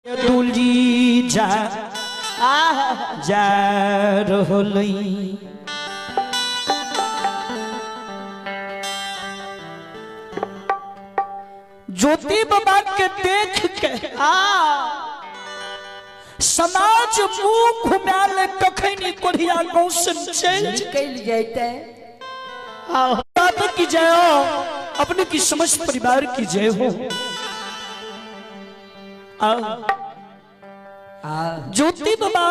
दुली जा जा रहलै। ज्योति बाबा के देख के समाज मुंह घुमाल कखनी कोढ़िया गांव से चल निकल जाते। बाप की जय हो, अपने की समस्त परिवार की जय हो। ज्योति बाबा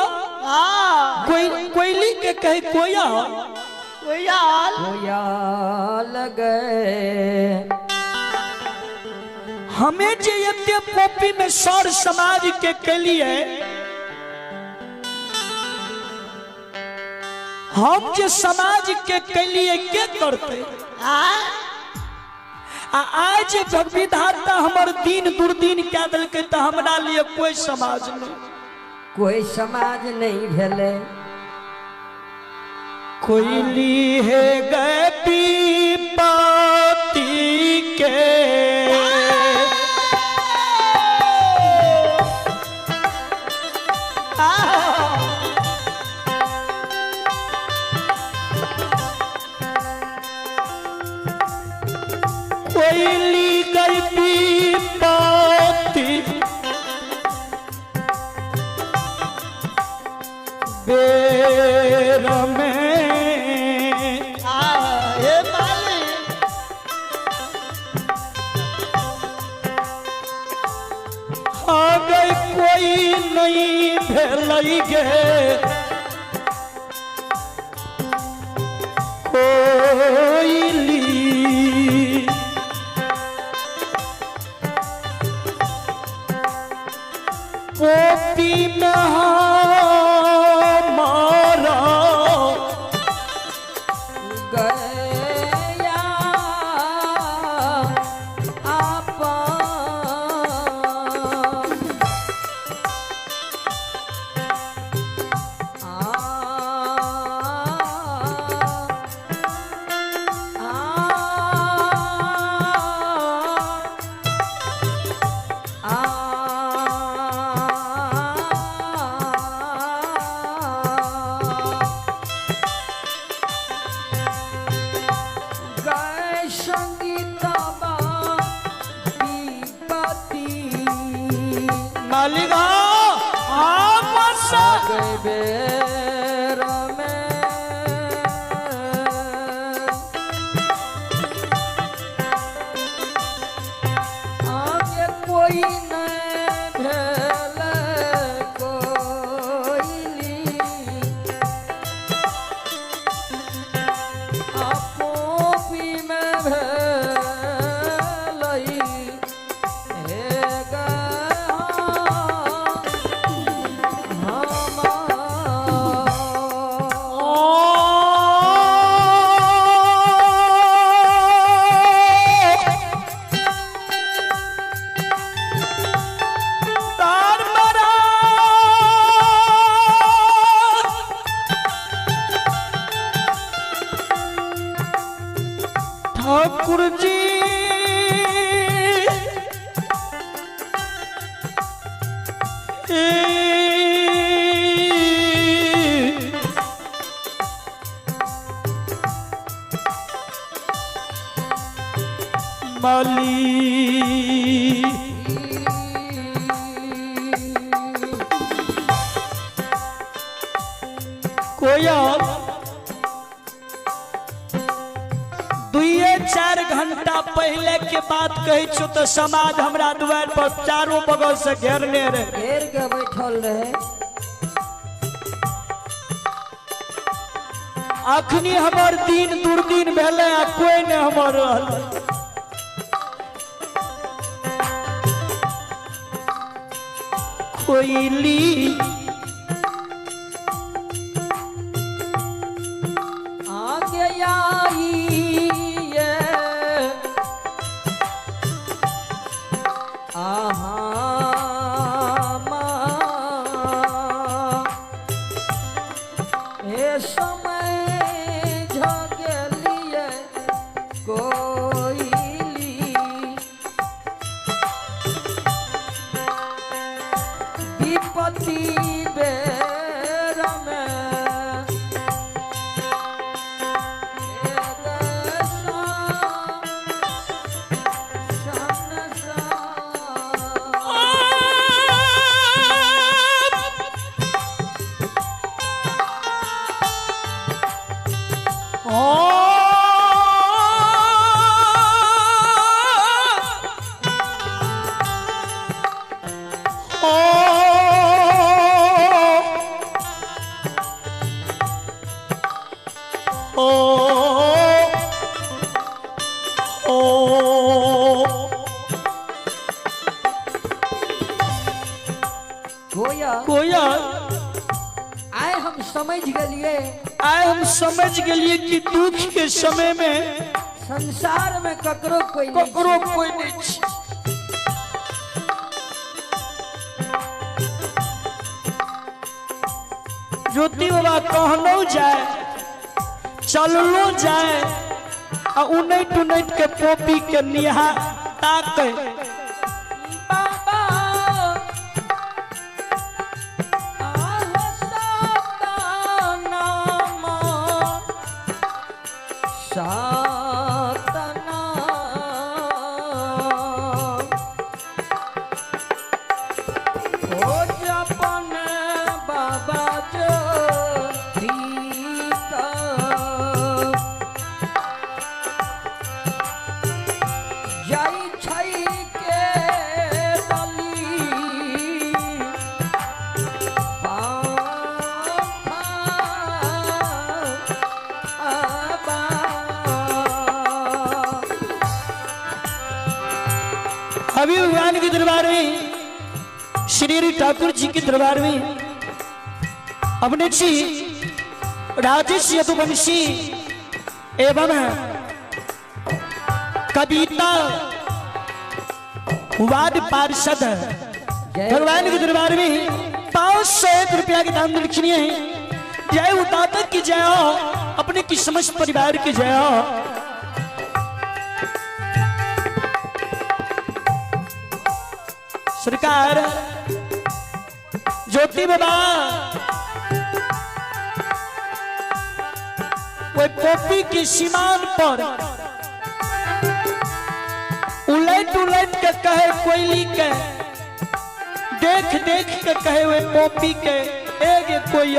कोई कोयली के कहे कोया कोयाल कोयाल गए। हमें जे एते कॉपी में सर समाज के लिए हम जे समाज के लिए के करते आ आज विधाता हमर दिन दुर्दिन क्या दिलकै त हमरा लिए कोई समाज नहीं, कोई समाज नहीं भेले। कोयली है गई पाती के कोयली गई पाती बेर में हे मालिक आ गई कोई नहीं भेलई गे कोयली पोपी में हमारा गया आपन आ आ गए संगीतबा विपत्ति मालिका आपस गए बेर में आगे कोई नहीं भेल कोयली अपोपी में भेलई हे तार मरा ठाकुर जी माली कोयल दुइये चार घंटा पहले के बात कहै छो तो समाज हमरा दुआर पर चारों बगल से घेरने रहे, घेर के बैठल रहे। अखनी हमर दिन दुर्दिन भेलै आ कोई नहीं हमर रहल। कोयली आगे आई ये आहा माँ हे समय झगलिए कोयली विपत्ति बेर में गोया कोया आए हम समझ गेलिए, आए हम समझ गेलिए कि दुख के समय में संसार में ककरो कोई नहीं, ककरो कोई नहीं छै। ज्योति बाबा कहलो जाए चललो जाए आ उनैट उनैट के पोपी के निहा ताके बाबा आह सतनाम सतनाम ओ जपन बाबा ज्योति का जाई छै के बलि पाखा आबा। अभी भगवान के दरबार में, श्री हरि ठाकुर जी के दरबार में अपने जी राजेश यदुवंशी एवं कविता वार्ड पार्षद भगवान के दरबार में 501 रुपया के दान दक्षिणी है। जय उदातक की जय हो, अपने की समस्त परिवार की जय हो। सरकार ज्योति बाबा वो पोपी की सीमान पर उलट उलट के कहे कोयली के, देख देख के कहे वे पोपी के एक कोई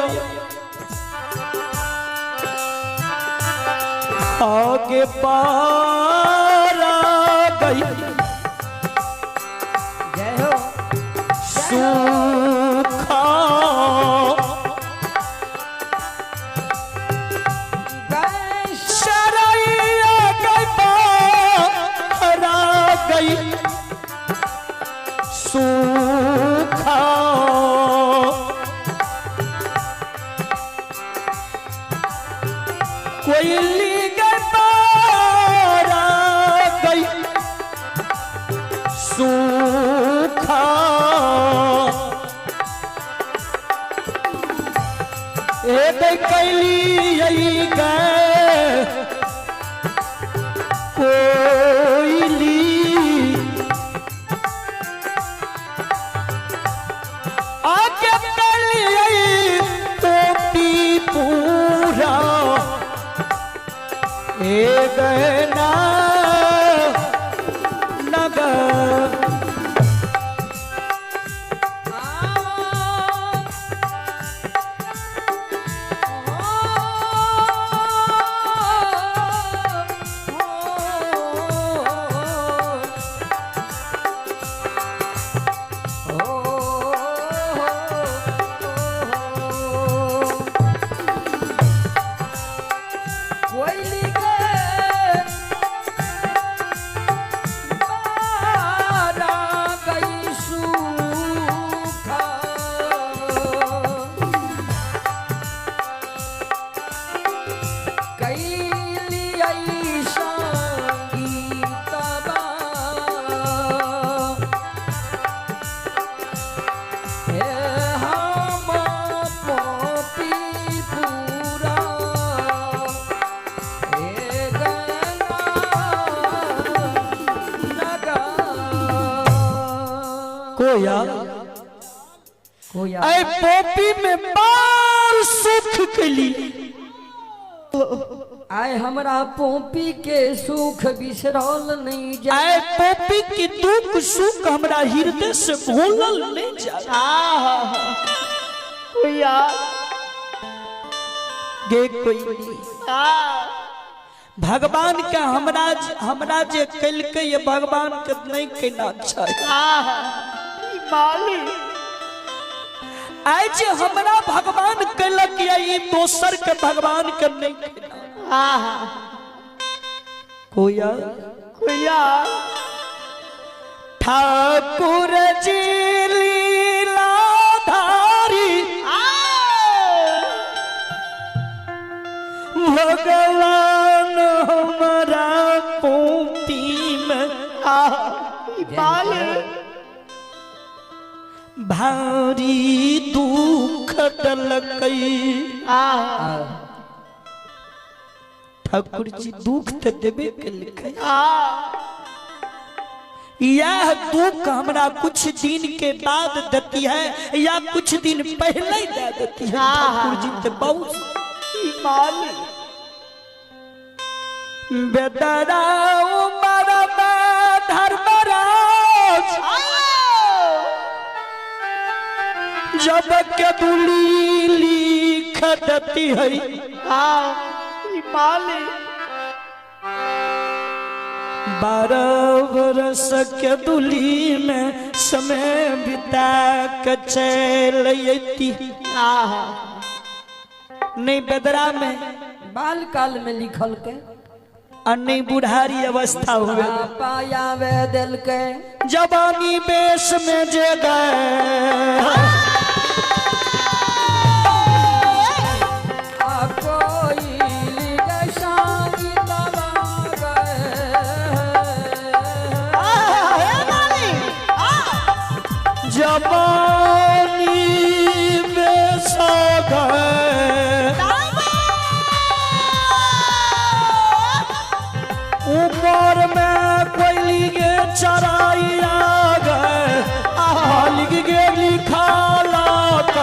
आगे पार आ गई जय हो सूखा गए शरैया गई पार आ गई सूखा कोयली गई पार आ गई सूखा एक कैली आई गए कोयली आके कैली आई टोपी पूरा एक ना नगर कोयली के बारा गई सूखा कैली ऐसा गीतबा हे हम पोपी पूरा हे गना नगा। कोया कोई ऐ पोपी में बार सुख के लिए। आय हमरा पोपी के सुख बिसरल नहीं जाए। ऐ पोपी के दुख सुख हमरा हृदय से भूलल नहीं जाए। गे कोई भगवान के हमरा हमरा जे कलके ये भगवान के नहीं कहना चाहिए। आइ जे हमरा भगवान कलक या ई दोसर के भगवान के नहीं कहना। कोया कोया ठाकुर जी लीला धारी भगवान हमारा पोती में भारी दुख दलकई। ठाकुर जी दुख तो देबे के लिखे। यह दुख हमरा कुछ दिन के बाद देती है या कुछ दिन पहले ही दे देती है। ठाकुर जी तो बहुत बेदरा उमर में धर्मराज जब के दुली लिख देती है। 12 बरस के दुली में समय बिता के चल अयती। नहीं बेदरा में बाल काल में लिखल के और नहीं बुढ़ारी अवस्था हुए पाया वे दिल के जवानी बेश में जे गए। जवानी बेश गए उमर में कोई गे चराइया गए मालिक गे लिखा लात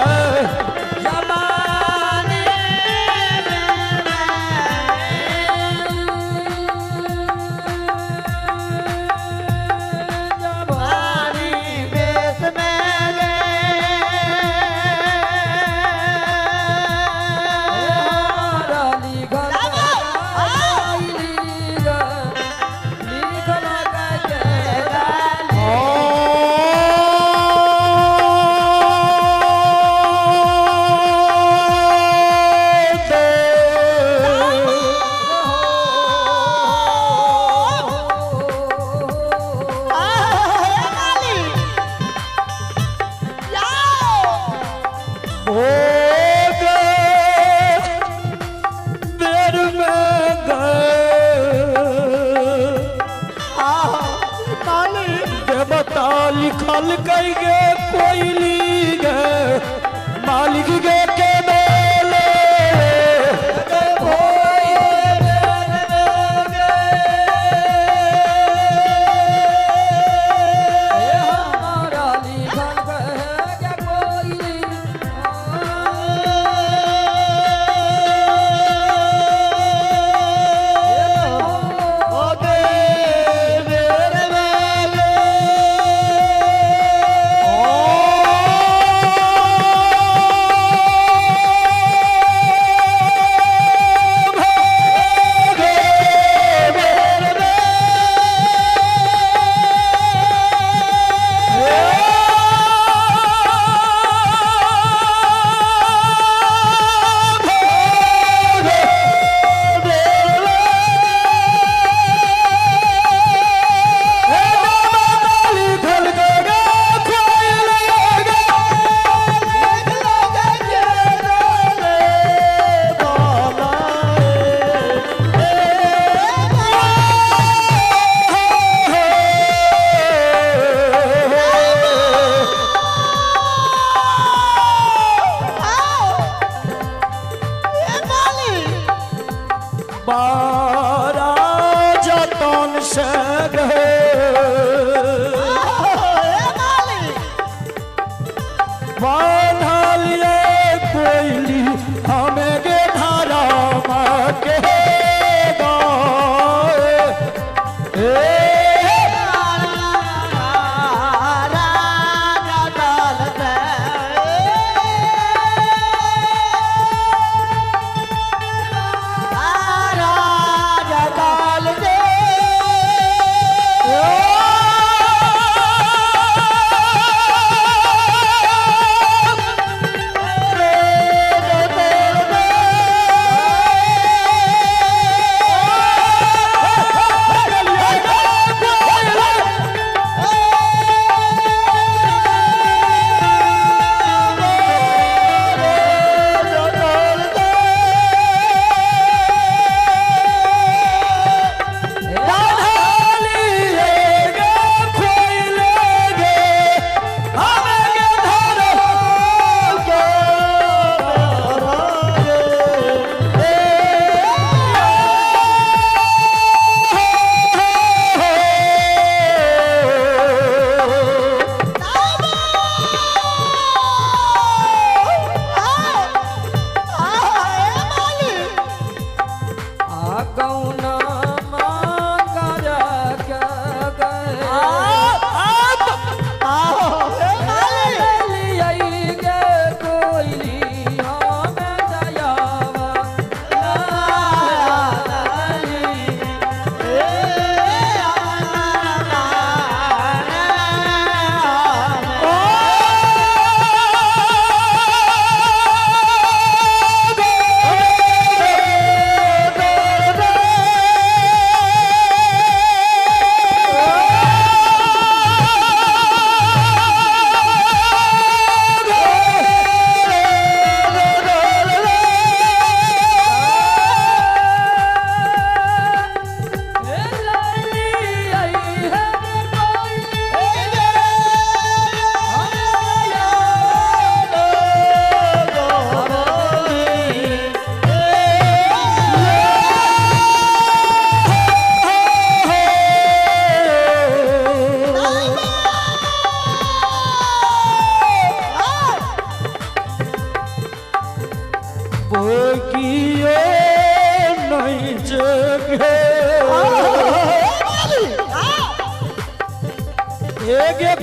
लिखल गई गे कोयली गे मालिक गे के बोले बांधलिए कोयली हमें गे धारा के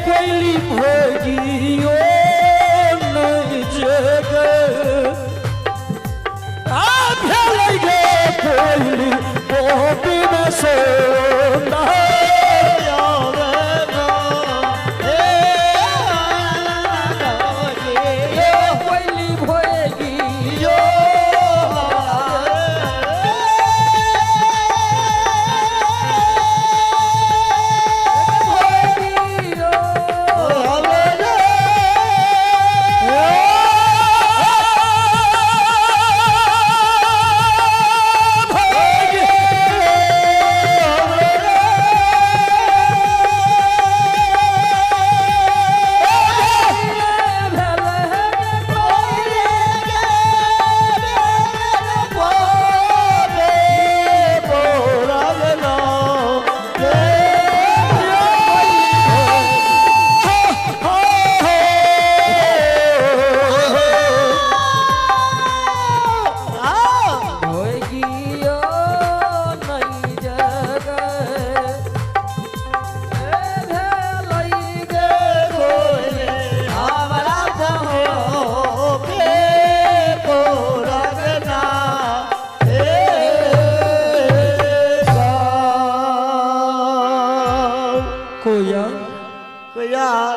कोयली भोगियो नहीं जगे आ भेलै गे कोयली गोपी में सोता कोयली भोगियो कोया।